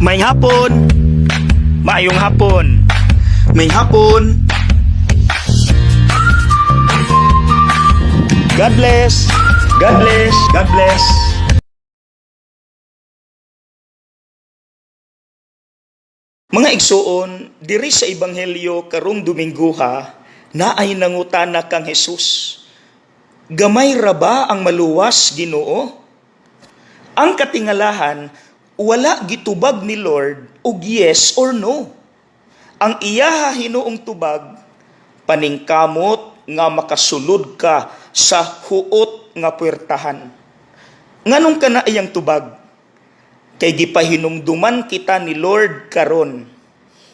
Maayong hapon. Maayong hapon. Maayong hapon. God bless. God bless. God bless. Mga igsuon, diri sa ebanghelyo karong Domingguha, naay nangutana kang Jesus. Gamay ra ba ang maluwas, Ginoo? Ang katingalahan, wala gitubag ni Lord og yes or no. Ang iyaha hinuong tubag, paningkamot nga makasulod ka sa huot nga puwertahan. Nganong kana iyang tubag? Kay gipahinumduman kita ni Lord karon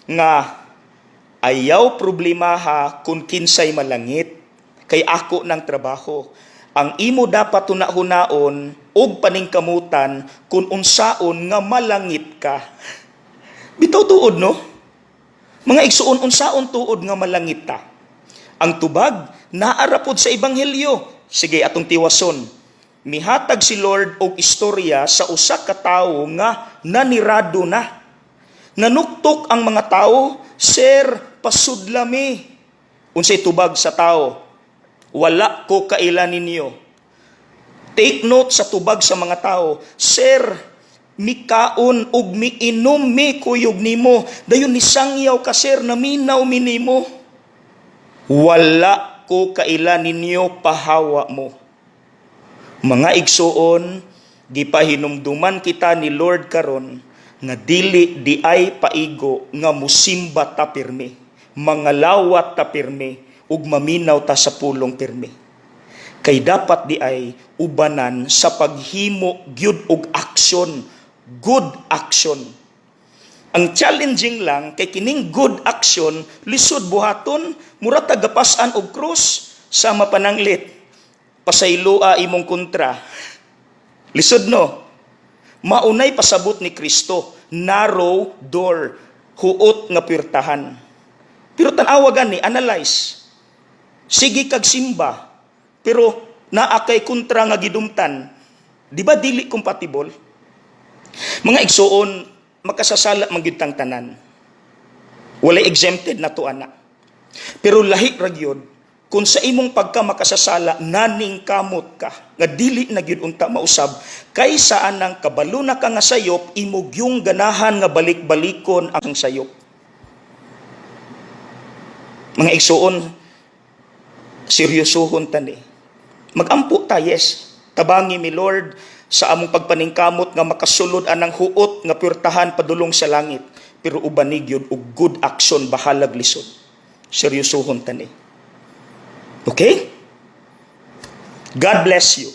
nga ayaw problemaha kung kinsay malangit, kay ako ng trabaho. Ang imo dapat hunahunaon og paningkamutan kung unsaon nga malangit ka. Bitaw tuod, no? Mga igsuon, unsaon tuod nga malangit ta? Ang tubag naa ra pod sa ebanghelyo. Sige, atong tiwason. Mihatag si Lord og istorya sa usa ka tawo nga nanirado na. Nanuktok ang mga tao, "Sir, pasudla mi." Unsay tubag sa tao? "Wala ko kaila ninyo." Take note sa tubag sa mga tao. "Sir, mikaon ug miinom mi kuyog nimo. Dayon nisangyaw ka, sir, naminaw mi nimo." "Wala ko kaila ninyo, pahawa mo." Mga igsuon, gipahinumduman kita ni Lord karon nga dili diay paigo nga musimba ta pirmi, mangalawat ta pirmi, ug maminaw ta sa pulong pirmi. Kay dapat diay ubanan sa paghimo gyud og action, good action. Ang challenging lang kay kining good action lisod buhaton, mura ta gapas-an og krus sa mapananglit. Pasayloa imong kontra. Lisod, no? Maunay pasabot ni Kristo, narrow door, huot nga puwertahan. Pero tan-awa gani, analyze. Sige kag simba, pero naa kay kontra nga gidumtan. Di ba dili compatible? Mga igsuon, makasasala man gyud tang tanan. Walay exempted na to ana. Pero lahi ra gyud kung sa imong pagka makasasala naning kamot ka nga dili na gyud unta mausab kaysa anang kabalo na ka nga sayop, imo gyung ganahan nga balik-balikon ang sayop. Mga igsuon, seryosohon ta ni. Magampo ta, yes. Tabangi mi, Lord, sa among pagpaningkamot nga makasulod anang huot nga puwertahan padulong sa langit. Pero uban ni gyud og good action, bahalag lisod. Seryosohon ta ni. Okay? God bless you.